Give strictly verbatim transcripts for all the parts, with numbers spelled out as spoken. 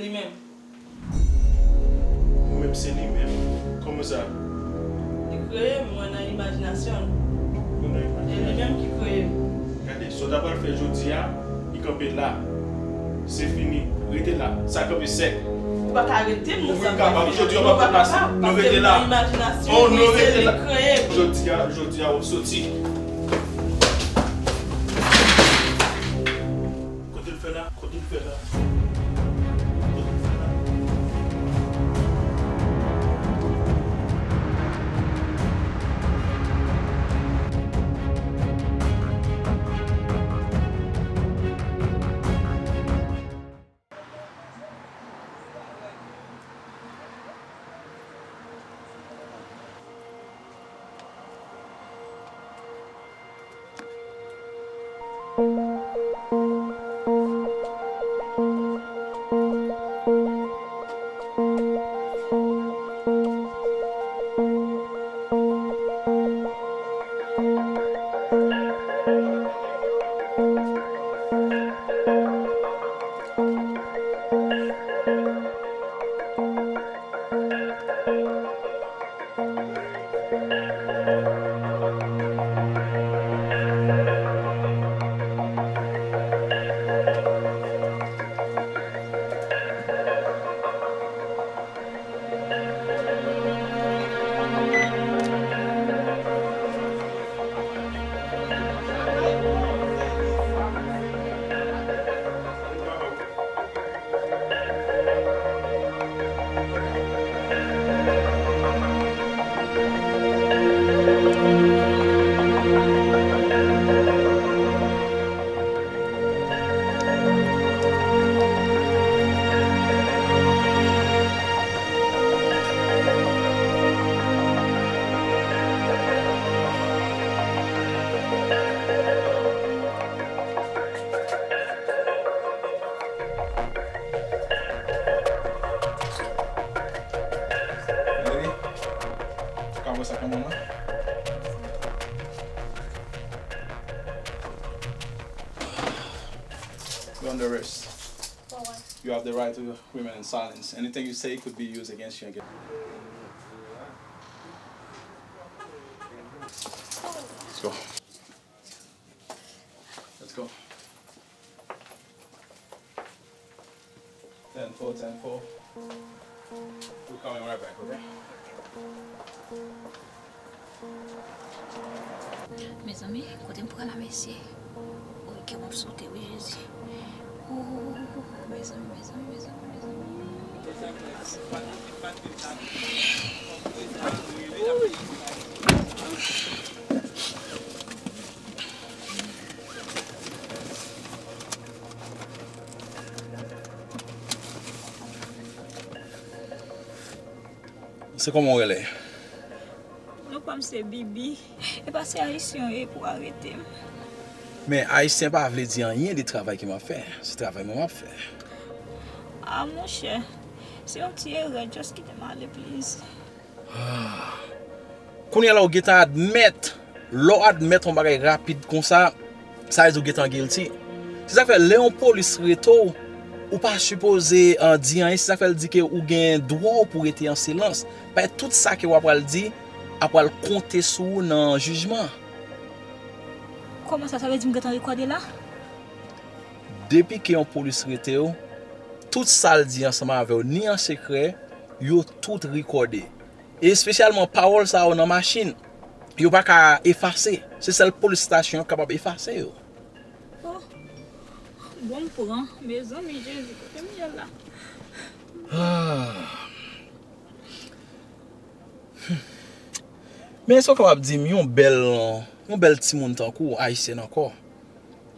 Li menm. Ou menm se li menm? Kòman sa? Li kreye m, mwen nan imajinasyon l. Ou nan imajinasyon? E li menm ki kreye m. Gade, sa w ta pral fè jodi a, li kanpe la. Se fini. Rete la. Sa kanpe sèk. Ou pa ka rete m nan sa m pral fè. Wi, m kapab. Jodi a, w pa pral pase. Nou rete la. Oh, nou rete la. Jodi a, jodi a, w ap soti. Kote l fè la? Kote l fè la? Kote l fè la? Baby, ka bwè sa kanmenm, wi. You're under arrest. For what? You have the right to remain in silence. Anything you say could be used against you again. Let's go. Let's go. Ten four, ten four. We're coming right back, okay? Mezanmi, kote m pran la, mesye? Oy, kè m ap sote, wi, Jezi. Ooh, mezanmi, mezanmi, mezanmi, mezanmi. Se kòman w rele? Non pa m se Bibi. E pa se Ayisyen yo ye pou arete m. Men Ayisyen pa vle di anyen de travay ke m ap fè. Se travay mwen m ap fè. Ah, monchè, se yon ti erè, just kite m ale, please. Kounye a la ou gentan admèt, lè w admèt yon bagay rapid konsa, sa vle di ou gentan guilty. Se sa k fè lè yon polis rete w, ou pa sipoze, eh, di anyen, se sa k fè l di ke ou gen dwa w pou rete an silans. Paske tout sa ke w ap pral di, ap pral konte sou ou nan jijman. Kòman sa? Sa vle di m gentan rekòde la? Depi ke yon polis rete w, tout sa l di ansanm avè w, ni an sekrè, yo tout rekòde. E espesyalman pawòl sa yo nan machin, yo pa ka efase. Se sèl polis estasyon an k kapab efase yo. Oh, bon m pran. Mezanmi, Jezi, kote m ye la? Ah. Men èske w kapab di m yon bèl, yon bèl timoun tankou w, ayisyèn ankò,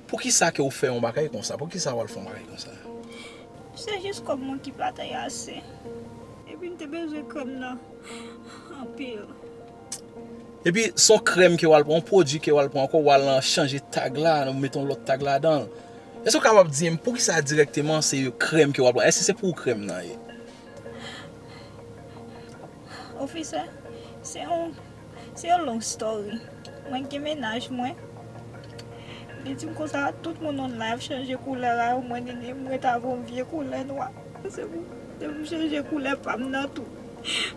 poukisa ke w fè yon bagay konsa? Poukisa w al fè yon bagay konsa? Se jis kòb mwen ki pa t ase. Epi m te bezwen krèm nan anpil. Epi se yon krèm ke w al pran, yon pwodui ke w al pran ankò, w al chanje tag la, ou mete yon lòt tag ladan l. Èske w kapab di m poukisa dirèkteman se krèm ke w al pran? Èske se pou ou krèm nan ye? Ofisè, se yon, se yon long story. Mwen gen mennaj mwen. Li di m konsa, tout moun online ap chanje koulè a yo, mwen, li di m ret avè yon vye koulè nwa. Se pou, se pou m chanje koulè pa m nan tou.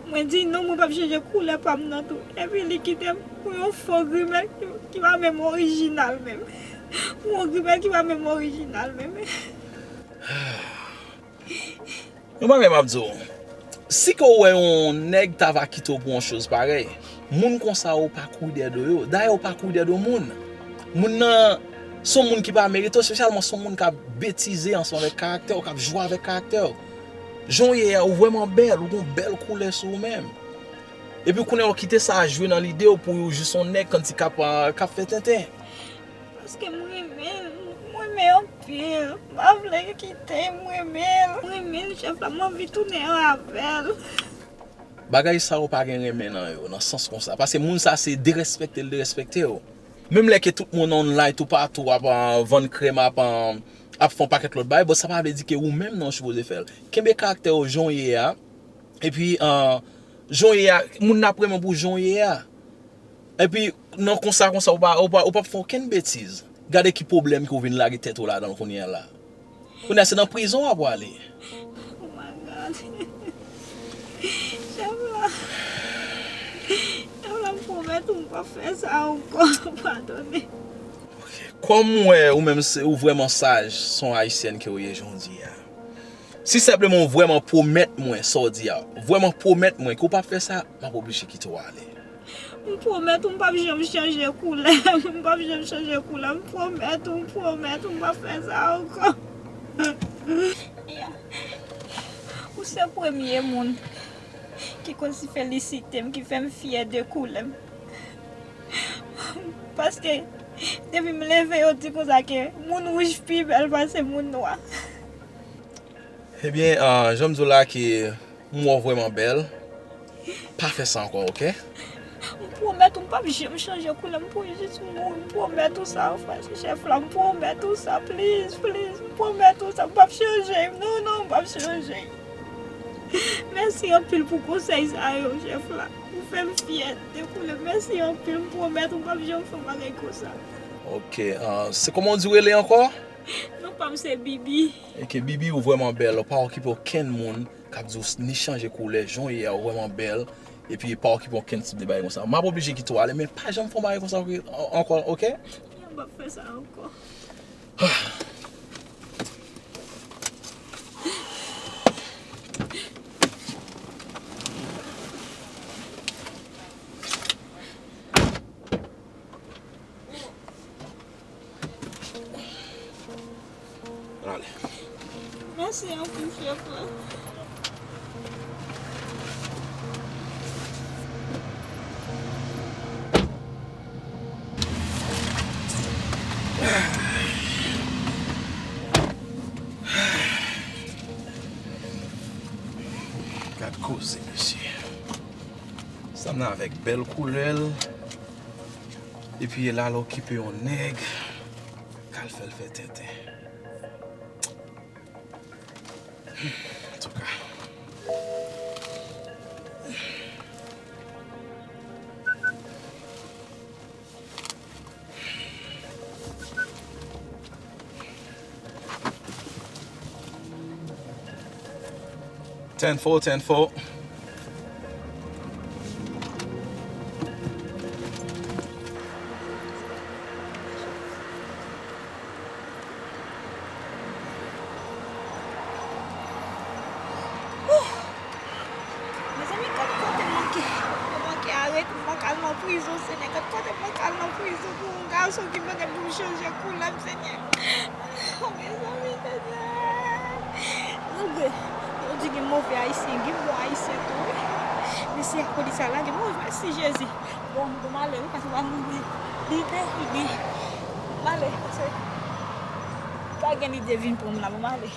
Mwen di non, mwen p ap chanje koulè pa m nan tou. Epi li kite m pou yon fo grimèl ki, ki pa menm orijinal menm. Pou yon grimèl ki pa menm orijinal menm. Yon bagay m ap di w. Si ke w wè yon nèg ta va kite w pou yon choz parèy, moun konsa yo pa kouri dèyè do yo. Dayè, w pa kouri dèyè do moun. Moun nan se yon moun ki pa merite w, espesyalman se yon moun k ap betize ansanm avèk karaktè w, k ap jwe avèk karaktè w. Jan w ye a, ou vrèman bèl, ou gen yon bèl koulè sou ou menm. Epi kounye a, w kite sa jwe nan lide w pou w jis yon nèg kòmsi k ap, k ap fè tenten. Paske m renmen l, m renmen l anpil. M pa vle l kite m, m renmen l. M renmen l, chèf la, m anvi tounen avè l. Bagay sa yo pa gen renmen nan yo, nan sans konsa. Paske moun sa se derespekte l derespekte w. Menm lè ke tout moun online toupatou ap, ah, vann krèm, ap, ah, ap fè yon pakèt lòt bagay, bon, sa pa vle di ke ou menm nan ou sipoze fè l. Kenbe karaktè w jan w ye a. Epi, ah, jan w ye a, moun nan ap renmen w pou jan w ye a. Epi, nan konsa, konsa, ou pa, ou pa, ou p ap fè okenn betiz. Gade ki pwoblèm ke w vin lage tèt ou ladan l kounye a la. Kounye a, se nan prizon w ap prale. Oh my God. Chèf la. Chèf la, m pwomèt ou m p ap fè sa ankò. Padone. Kòm m wè ou menm se, ou vrèman saj, se yon ayisyèn ke w ye jan w di a. Si senpleman w vrèman pwomèt mwen sa w di a, vrèman pwomèt mwen ke w p ap fè sa, m ap oblije kite w ale. M pwomèt ou m p ap janm chanje koulè. M p ap janm chanje koulè. M pwomèt ou, m pwomèt ou m p ap fè sa ankò. Ou se premye moun ki konn si felisite m, ki fè m fyè de koulè m. Paske depi m leve, yo di konsa ke moun wouj pi bèl pase moun nwa. Ebyen, ah, jan m di w la ke m wè w vrèman bèl, pa fè sa ankò, oke? M pwomèt ou m p ap janm chanje koulè m pou jis mouri. M pwomèt ou sa, frè, chèf la, m pwomèt ou sa, please, please, m pwomèt ou sa, m p ap chanje. Non, non, m p ap chanje. Mèsi anpil pou konsèy sa yo, chèf la. Ou fè m fyè de koulè. Mèsi anpil, m pwomèt ou m p ap janm fè yon bagay konsa. Oke, ah, se kòman w di w rele ankò? Non pa m se Bibi. Oke, Bibi, ou vrèman bèl. Ou pa okipe okenn moun k ap di w ni chanje koulè, jan w ye a, ou vrèman bèl. Epi pa okipe okenn tip de bagay konsa. M ap oblije kite w ale, men pa janm fè yon bagay konsa ankò, oke? M p ap fè sa ankò. Ale. Mèsi anpil, chèf la. Gad koze, mesye. Sa m nan avèk bèl koulè l. Epi l al okipe yon nèg k al fè l fè tenten. Antouka. Ten four, ten four. Mezanmi, gad kote m manke, mwen manke arete, m manke al nan prizon, Senyè. Gad kote m manke al nan prizon pou yon gason ki mande pou m chanje koulè m, Senyè. Oh, mezanmi, Senyè. Malgre yo di gen move Ayisyen, gen bon Ayisyen tou, wi. Men se polis la lage m, oh, mèsi Jezi. Bon, bon, m ale, wi, paske m pa gen lide, lide, lide. M ale, paske pa gen lide vin pran m la, bon, m ale.